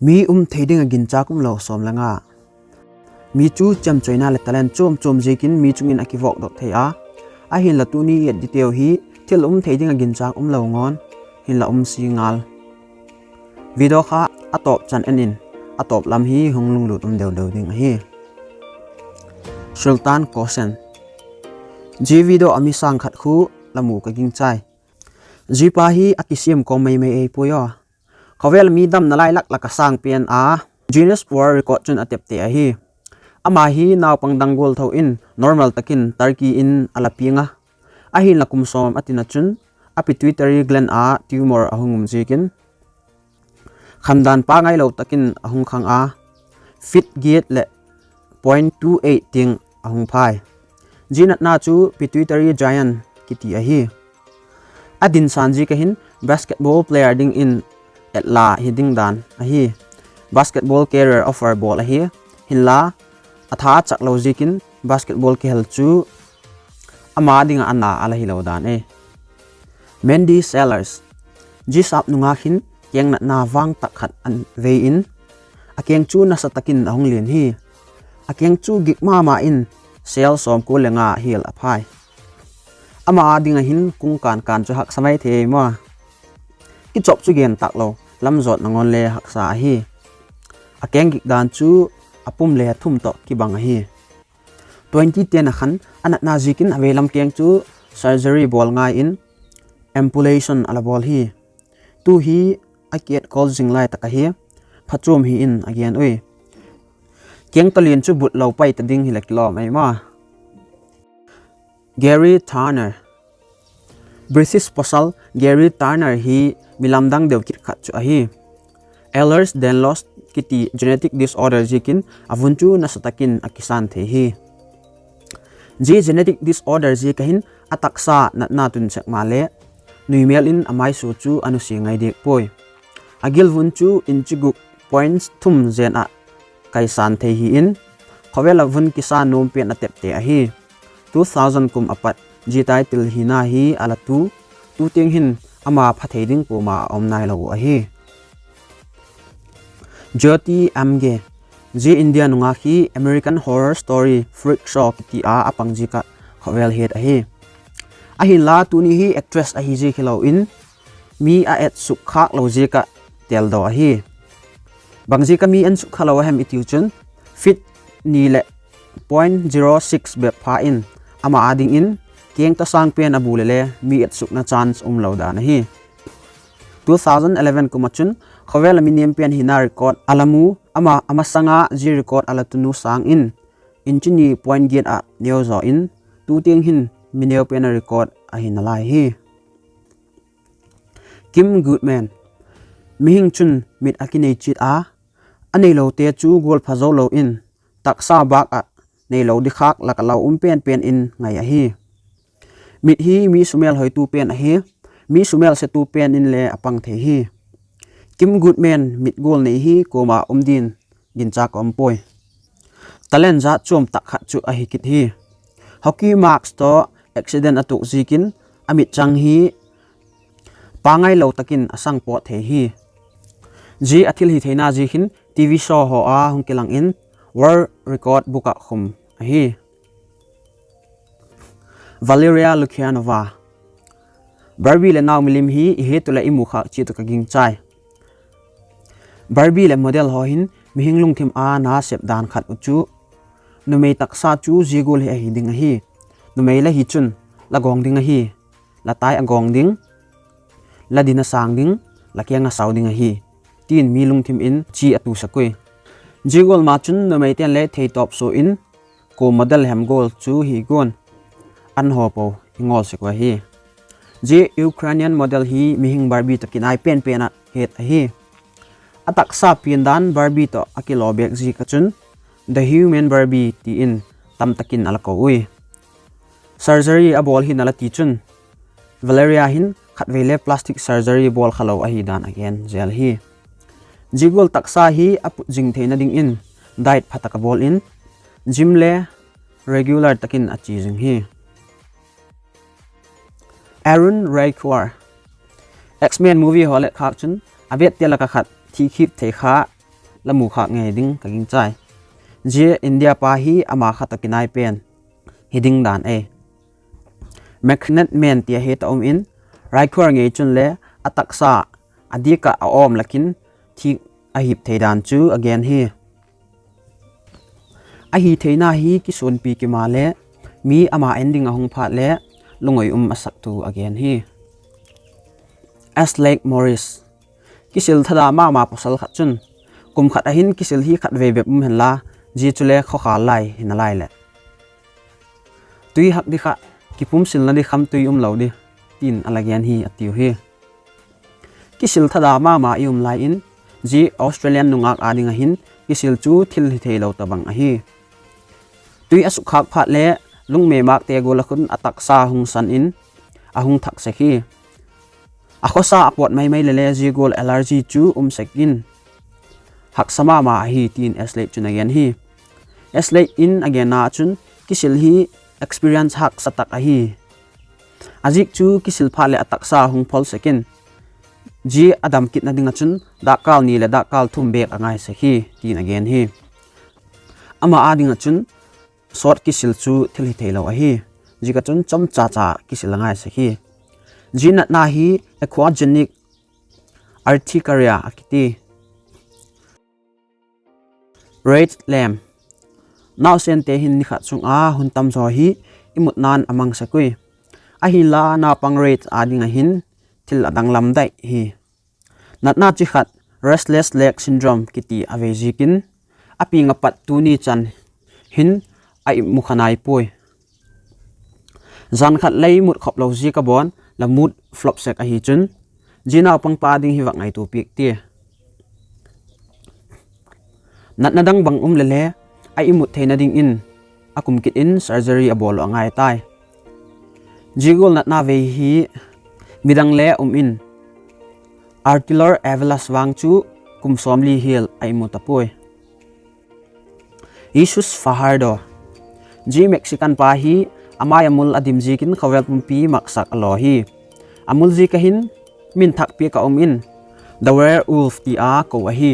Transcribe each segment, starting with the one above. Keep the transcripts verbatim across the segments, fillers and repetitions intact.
Mi um thei ding ah ginchâk umlo sawm le nga. Mi chu chemchaina leh talent chuam chuam ziakin mi chung in a kivawkdok thei a. Ahinla tuni i et diteu hi thil um thei ding ah ginchâk umlo ngawn, hinla um si ngal. Video kha a tawp chan en in, a tawp lam hi hung lunglut um deu deu ding ahi. Sultan Kosen. Zia video a mi sâng khat khu la mu ka gingchai. Zia pa hi a kisiam kawm mai mai ei puai aw. Khawvel mi damna lai lak lak a sâng pen a, Guinness World Record chun a tepte ahi. Ama hi naupang dang gual tho in normal tak in Turkey in a la piang a. Ahinla kum sawm a tin ah chun a pituitary gland ah tumor a hung um ziakin khandan pangailo tak in a hung khang a, feet giat leh point two eight tiang a hung phai. Zia natna chu pituitary giant kiti ahi. A dinsan ziak ah hin basketball player dingin et la hi ding dan ahi. Basketball career offer bawl ahi. Hinla, a tha a chak lo ziakin basketball kihel chu ama ding ah a na a la hilo dan e. Mandy Sellers. Zia sap nungak hin keng natna vang tak khat a vei in, a keng chu nasa tak in a hung lian hi. A keng chu gik ma ma in sel sawmkua le nga hial a phai. Ama â ding ah hin kung kân kân chu haksa mai thei maw. Kichop chu gen tak lo, lam zawtna ngawn le haksa ahi. A keng gik dan chu a pum le a thum tawh kibang ahi. Twenty ten a khan a natna ziakin a veilam keng chu surgery bawl ngai in amputation a la bawl hi. Tu hi a kietkawl zing lai tak ahi, phachuam hi in a gen ui. Keng tawlian chu but lo pai ta ding hi la kilawm ei maw. Gary Turner. British pawsal Gary Turner hi mi lamdang deu kit khat chu ahi. Ehlers-Danlos kiti genetic disorder ziakin a vun chu nasa tak in a kisan thei hi. Zia genetic disorder ziak ah hin a taksa natna tun sek maleh, nuimêl in a maisua chu a nusia ngai diak puai. A gilvun chu inch guk point thum zen ah kaisan thei hi in, khawvel ah vun kisa nuam pen a tepte ahi. Two thousand kum a pat zia title hina hi a la tu, tu tiang hin ama pha thei ding kuama a um nailo uh ahi. Jyoti Amge. Zia India nungak hi American Horror Story Freak Show kiti a a pang ziak ah khawvel het ahi. Ahinla tuni hi actress ahi ziak hilo in, mi a et suk khâk lo ziak ah teldaw ahi. Bang ziak ah mi en suk kha lo a hem i tiu chun, feet ni leh point zero six bep pha in, ama â dingin keng tawh sâng pen a bu leh le mi et sukna chance um lo dan ahi. Two thousand eleven kum ah chun khawvel ah mi niam pen hina record a la mu, ama a masang a zia record a la tunu sâng in inch ni point giat ah neu zaw in, tu tiang hin mi neu pen a record ahi nalai hi. Kim Goodman. Mihing chun mit a kinei chiat a, a neilote chu gual pha zo lo in, taksa bâk ah neilo dikhâk lak ah lau um pen pen in ngai ahi. Mit hi mi sumêl hoitu pen ahi, mi sumêl setu pen inle a pang thei hi. Kim Goodman mit gual nei hi kuama um din ginchâk a um puai. Talent jat chuam tak khat chu ahi kit hi. Hockey mask tawh accident a tuak ziakin a mitchang hi pangailo tak in a sang pawt thei hi. Zia a thil hitheina ziak hin TV show haw a hung kilang in world record book ah khum ahi. Valeria Lukyanova. Barbie leh nau milim hi i het u leh i mu khâk chiat u ka gingchai. Barbie leh model haw hin mihing lungthim a na sep dan khat uh chu numei taksa chu zia gual hi ahi ding ahi. Numei la hi chun, la gawng ding ahi. La tai a gawng ding, la din a sâng ding, la kiang a sau ding ahi, ti'n mi lungthim in chi a tusak ui. Zia gual ma chun numeite'n le theitawp sua in, kua model hem gual chu hi guan, an haw po i ngawl sek u ahi. Zia Ukrainian model hi mihing Barbie tawh kinai pen pen ah het ahi. A taksa pian dan Barbie tawh a kilaw bêk ziak ah chun The Human Barbie ti in tam tak in a la ko ui. Surgery a bawl hin a la ti chun, Valeria hin khatvei le plastic surgery bawl kha lo ahi dan a gen zel hi. Zia gual taksa hi a put zing theina dingin diet pha tak a bawl in, gym le regular tak in a chia zing hi. Arun Raikwar. X-Men movie haw le khâk chun a vette lak ah khat thi khip thei kha la mu khâk ngei ding ka gingchai. Zia India pa hi ama kha tawh kinai pen hi ding dan e. Magnet man ti a het a um in, raikhur ngei chun le a taksa a diak ah a awm lak in thîk a hip thei dan chu a gen hi. A hi theina hi kisuanpi kima le mi ama en ding a hung phat le lungawi um a saktu a gen hi. Ashley Morris, kisil thada ma ma pawsal khat chun kum khat ah hin kisil hi khatvei bep um henla, zia chule khawkhâl lai hi nalai leh tui hak di kha, kipum silna di kham tui um lo di, tin a la gen hi a tiu hi. Kisil thada ma ma i um lai in, zia Australian nungâk â ding ah hin kisil chu thil hi theilo tabang ahi. Tui a sukkhâk phat le lungmemâkte gual ah khun a taksa hung san in a hung thak sek hi. A khawsa a pawt mai mai leh le zia gual allergy chu um sek in haksa ma ma ahi, tin Ashley chun a gen hi. Ashley in a genna ah chun kisil hi experience haksa tak ahi. A ziak chu kisil phat leh a taksa hung phol sek in, zia a dam kitna ding ah chun dakkâl ni leh dakkâl thum bêk a ngai sek hi, tin a gen hi. Ama â ding ah chun sawt kisil chu thil hi theilo ahi. Ziak ah chun chomchacha kisil a ngai sek hi. Zia natna hi aquagenic urticaria a kiti. Rett Lam, nausente hin ni khat sung a hun tam zaw hi i mutna'n a mang sek ui. Ahinla naupang Rett â ding ah hin thil a danglam dai hi. Natna chi khat restless leg syndrome kiti a vei ziakin, a piang ah pat tuni chan hin a imu kha nai puai. Jan khat lei mut khop lo ziak a bawn la mood flop sek ahi chun, zia naupangpa ding hi vak ngaitua piak tia. Natna dang bang um leh le a imut theina dingin a kum kit in surgery a bawl uh a ngai tai. Zia gual natna vei hi midang le um in, Artilor Avelas vang chu kum sawmli hial a imu ta puai. Jesus Fajardo, zia Mexican pa hi a mai a mul a dim ziakin khawvel pumpi maksak a law hi. A mul ziak ah hin min thak piak ah um in, The Werewolf ti a ko ahi.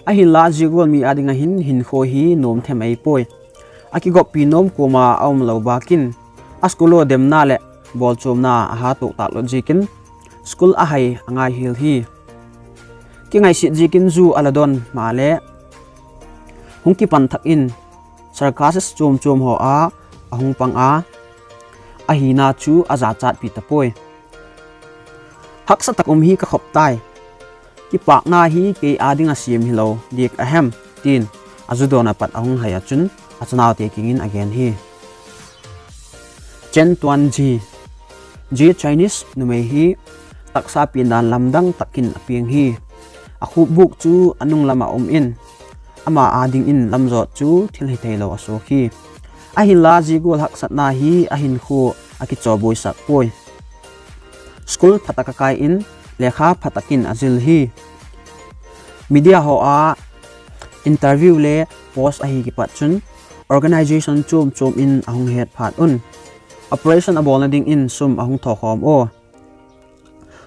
Ahinla zia gual mi â ding ah hin hinkhua hi nuam them ei puai. A kigoppi nuam kuama a um lo bâk in, a school ua demna leh bawlchuamna a ha tuak tâk lut ziakin school a hai a ngai hial hi. Kingaisiat ziakin zu a la dawn maleh hung kipan thak in circus chuam chuam haw a a hung pang a, a hina chu a zachatpi ta puai. Haksa tak um hi ka khop tai. Kipâkna hi kei â ding ah siam hilo diak a hem, tin a zu dawn ah pat a hung hai ah chun a chanaute kiang in a gen hi. Chen Tuan Ji, zia Chinese numei hi taksa piandan lamdang tak in a piang hi. A khupbûk chu a nung lam ah um in, ama â dingin lamzawt chu thil hi theilo a suak hi. Ahinla zia gual haksatna hi a hinkhua a kichawbuaisak puai. School phatak a kai in, lekha phatak in a zil hi. Media haw a interview le post ahi kipat chun organisation chuam chuam in a hung het phat un, operation a bawlna dingin sum a hung thawkhawm ua.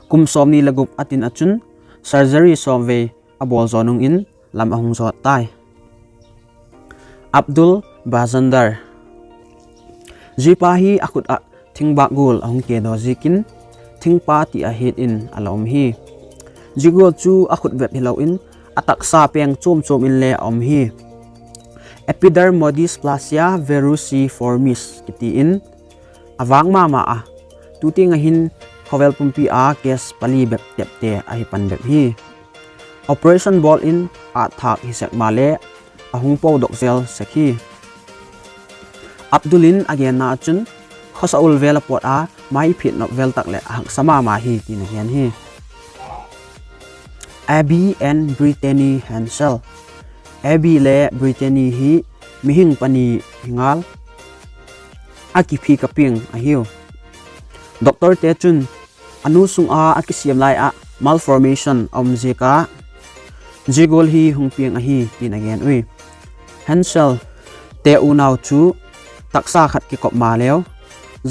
Kum sawmni leh gup a tin ah chun surgery sawmvei a bawl zaw nung in lam a hung zawt tai. Abdul Bazandar, zia pa hi a khut ah thingbâk gual a hung kedaw ziakin thingpa ti a het in a la um hi. Zia gual chu a khut bep hilo in a taksa peng chuam chuam inle a um hi. Epidermodysplasia verruciformis kiti in a vâk ma ma a, tu tiang ah hin khawvel pumpi a case pali bep tepte ahi pan bep hi. Operation bawl in âtthâk hi sek maleh a hung podok zel sek hi. Abdul in a genna ah chun, khawsa ul vel a pawt a, mai phiat nop vel tak leh a haksa ma ma hi tin a gen hi. Abby and Brittany Hensel, Abby le Brittany hi mihing pani hi ngal a kiphik a piang ahiu. Doctorte chun a nu sung a a kisiam lai ah malformation a um ziak a zia gual hi hung piang ahi tin a gen ui. Henselte unau chu taksa khat kikop maleu,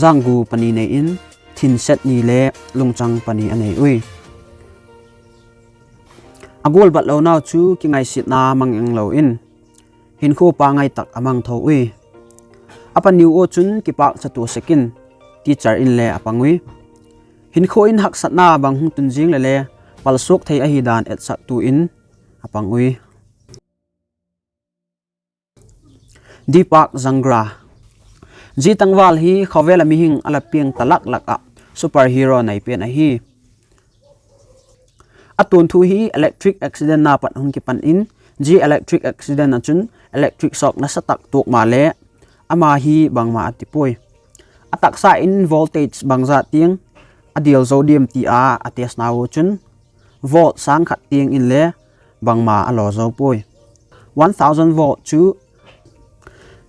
janggu pani nei in, thinset ni le lungchang pani a nei ui. A gual batlonau chu kingaisiatna mang englo in, hinkhua pangai tak a mang tho ui. A paniu u chun kipâkchatua sek in, teacher inle a pang ui. Hinkhua in haksatna bang hung tun ziang leh le, palsuak thei ahi dan etsaktu in a pang ui. Deepak Zangra. Zia tangval hi khawvel ah mihing a la piang ta lak lak ah superhero nai pen ahi. A tuanthu hi electric accident na pat hung kipan in, zia electric accident ah chun electric shock nasa tak tuak maleh, ama hi bangma a ti puai. A taksa in voltage bangzat tiang a dial zo diam ti a a testnau chun, volt sâng khat tiang inle bangma a law zo puai. One thousand volt chu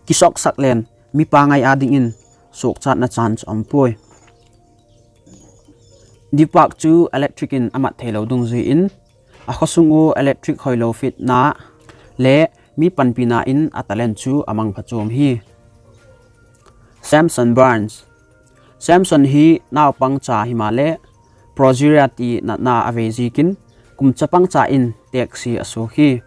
kishock sak leng mi pangai â dingin suakchatna chan chu um puai. Deepak chu electric in a mat theilo dungzui in, a khawsung u electric hoilo fitna le mi panpina in a talent chu a mang phachuam hi. Samson Barnes. Samson hi naupangcha himaleh, progeria ti natna a vei ziakin, kum chapangcha in teksi a suak hi.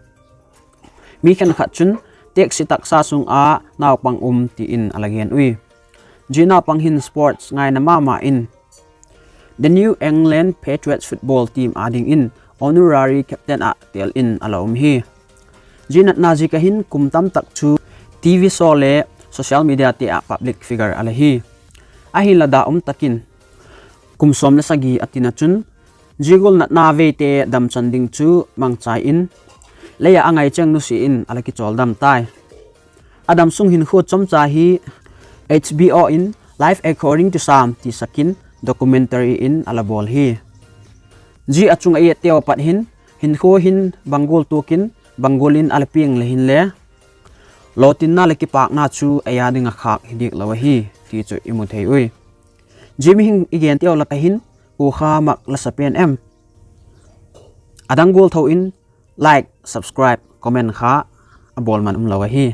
Mi khenkhat chun teksi taksa sung ah naupang um ti in a la gen ui. Zia naupang hin sports ngaina ma ma in, The New England Patriots football team â dingin honorary captain ah tel in a la um hi. Zia natna ziak ah hin kum tamtak chu TV show le social media te ah public figure a la hi. Ahinla da um tak in, kum sawm le sagi a tina chun, zia gual natna veite damchan ding chu mangchai in, lei ah a ngaicheng nusia in a la kichawldam tai. A damsung hinkhua chomcha hi H B O in Life According to Sam ti sak in documentary in a la bawl hi. Zia a chung ah etteu a pat hin, hinkhua hin bang gual tuak in, bang gual in a la piang le hinle, lawtinna leh kipâkna chu ei â ding ah khâk hi diak lo ahi ti chu i mu thei ui. Zia mihing i genteu lak ah hin, u kha mak la sa pen em? A dang gual tho in like, subscribe, comment kha a bawl man um lo ahi.